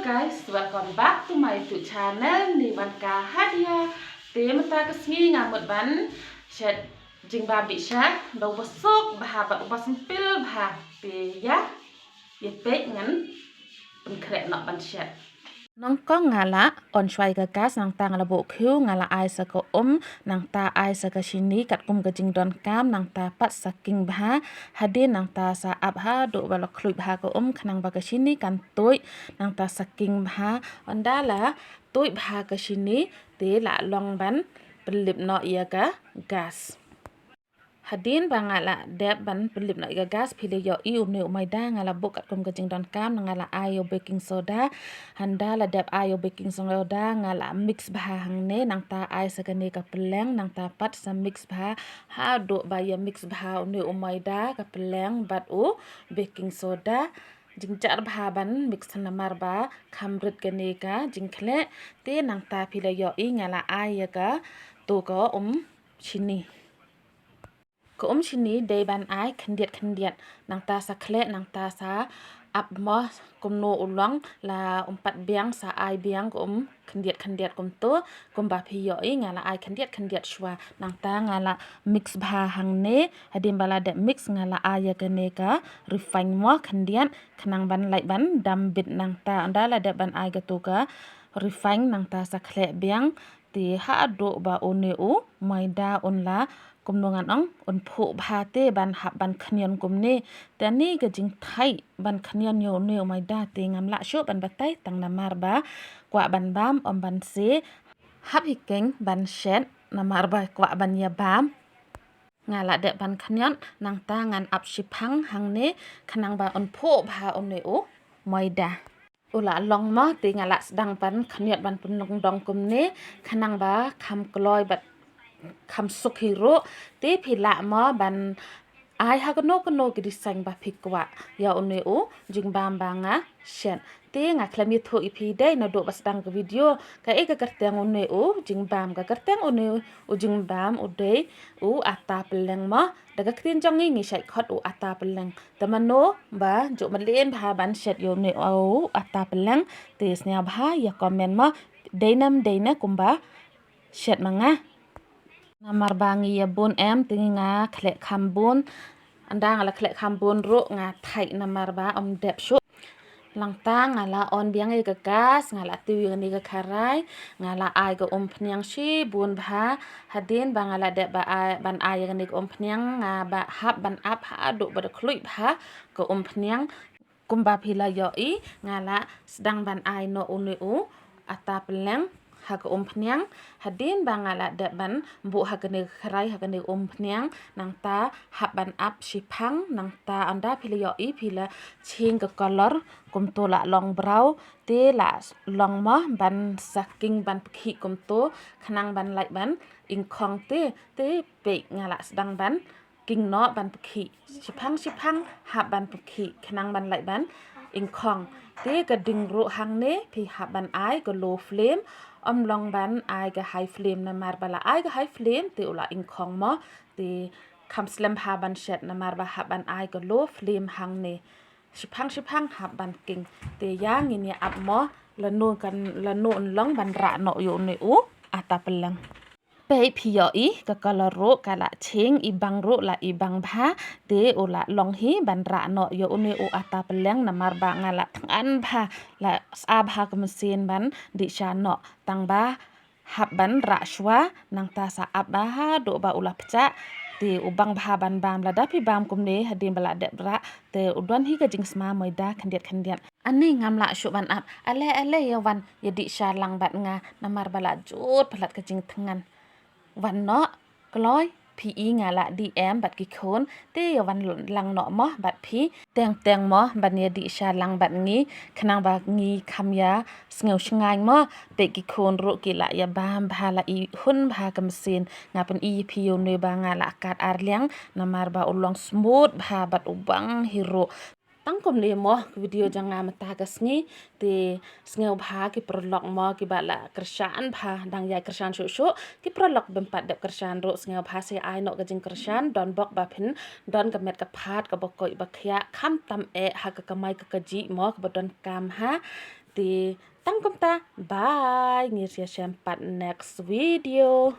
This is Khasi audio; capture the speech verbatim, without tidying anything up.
Guys, welcome back to my YouTube channel, Ni Ban Ka Hadia. Te mynta ka sngi nga mut ban shet jingbam dih sha da uba suk bha bad uba sempil bha. Te ïa, ïa peit ngan pynkhreh noh ban shet. Nyngkong nga la on shwa ïa ka gas, nangta nga la buh khiew, nga la ai sa ka um, nangta ai sa ka shini katkum ka jingdonkam, nangta pat sa king bha. Hadien nangta sa ap haduh ba la khluit bha ka um khnang ba ka shini kan tuid, nangta sa king bha. Ynda la tuid bha ka shini, te la long ban pynlip noh ïa ka gas. Hadien ba nga la dep ban pynlip noh ïa ka gas, phi la ïohi une u maida nga la buh katkum ka jingdonkam, nga la ai ïa u baking soda. Ynda la dep ai ïa u baking soda, nga la mix bha hangne, nangta ai sa kane ka pylleng, nangta pat sa mix bha haduh ba ïa mix bha une u maida, ka pylleng bad u baking soda. Jynjar bha ban mix namar ba kham rit kane ka jingkhleh. Te nangta phi la ïohi nga la ai ïa katu ka um shini. Ka um shini dei ban ai khyndiat khyndiat, nangta sa khleh, nangta sa ap mo kumno u long, la um pat biang, sa ai biang ka um khyndiat khyndiat kumtu. Kumba phi ïohi nga la ai khyndiat khyndiat shwa, nangta nga la mix bha hangne. Hadien ba la dep mix nga la ai ïa kane ka refined mo khyndiat khnang ban lait ban dam bit, nangta ynda la dep ban ai katu ka refined nangta sa khleh biang. Te haduh ba une u maida un la, kumno ngan ong, un phuh bha, te ban hap ban khñion kumne. Te ani ka jingthait ban khñion ïa une u maida te ngam lah shuh ban batai tang namar ba kwah ban bam, ym ban se. Hap hi keng ban shet namar ba kwah ban ïa bam. Nga la dep ban khñiot, nangta ngan ap shiphang hangne khnang ba un phuh bha une u maida. U la long mo, te nga la sdang ban khñiot ban pynlong dong kumne khnang ba kham kloi bad kham suk hi ruh. Te phi lah mo ban ai ha kano kano ki design ba phi kwah ïa une u jingbam ba nga shet. Te nga khlem ïathuh ïa phi dei naduh ba sdang ka video kaei ka kyrteng une u jingbam. Ka kyrteng une u jingbam u dei u ata pylleng mo. Da ka ktien jong ngi ngi shait khot u ata pylleng. Te mano ba ju mlien bha ban shet ïa une u ata pylleng, te sngewbha ïa comment mo, dei ne ym dei ne kumba shet ma nga. Namar ba ngi ïa bun em, te nga khleh kham bun. Ynda nga la khleh kham bun ruh nga thait namar ba ym dep shuh. Nangta nga la on biang ïa ka gas, nga la tiew ïa kane ka kharai, nga la ai ka umphniang shibun bha. Hadien ba nga la dep ba ai, ban ai ïa kane ka umphniang, nga ba hap ban ap haduh ba da khluit bha ka umphniang. Kumba phi la ïohi nga la sdang ban ai noh une u ata pylleng ha ka umphniang. Hadien ba nga la dep ban buh ha kane ka kharai, ha kane ka umphniang, nangta hap ban ap shiphang, nangta ynda phi la ïohi phi la ching ka colour kumto, la long brown, te la long mo ban sa king ban pkhih kumto khnang ban lait ban ingkhong. Te, te peit nga la sdang ban king noh ban pkhih. Shiphang shiphang hap ban pkhih khnang ban lait ban ingkhong. Te ka ding ruh hangne phi hap ban ai ka low flame, ym long ban ai ka high flame, namar ba la ai ka high flame te u la ingkhong mo. Te kham slem bha ban shet namar ba hap ban ai ka low flame hangne. Shiphang shiphang hap ban king. Te ïa ngin ïa ap mo lano kan, lano un long ban rah noh ïa une u ata pylleng. Peit phi ïohi ka colour ruh ka la ching, i bang ruh la i bang bha. Te u la long hi ban rah noh ïa une u ata pylleng namar ba nga la thngan bha, la sa bha ka machine ban dih sha noh. Tang ba hap ban rah shwa, nangta sa ap bha haduh ba u la pjah. Te u bang bha ban bam, lada phi bam kumne hadien ba la dep rah te u don hi ka jingsma maida khyndiat khyndiat. Ani ngam lah shuh ban ap. Ale ale ïa wan ïa dih sha lang bad nga namar ba la jot palat ka jingthngan. Wan noh kloi, phi i nga la dih em bad ki khun. Te ïa wan lang noh mo bad phi. Teng teng mo ban ïa dih sha lang bad ngi khnang ba ngi kham ïa sngew shngaiñ mo. Peit ki khun ruh ki la ïa bam bha, la i hun bha ka machine. Nga pyni ïa phi ïa une ba nga la kat ar liang namar ba u long smooth bha bad u bang hi ruh. Tang kumne mo ka video jong nga mynta ka sngi. Te sngewbha ki paralok mo kiba la kyrshan bha, dang ïai kyrshan shuh shuh. Ki paralok bym pat dep kyrshan ruh sngewbha sa ai noh ka jingkyrshan, don bok ba phin don ka met ka phad kaba koit ba khiah, khamtam eh ha ka kamai ka kajih mo kaba donkam ha. Te tang kumta, bye, ngin ïa shem pat next video.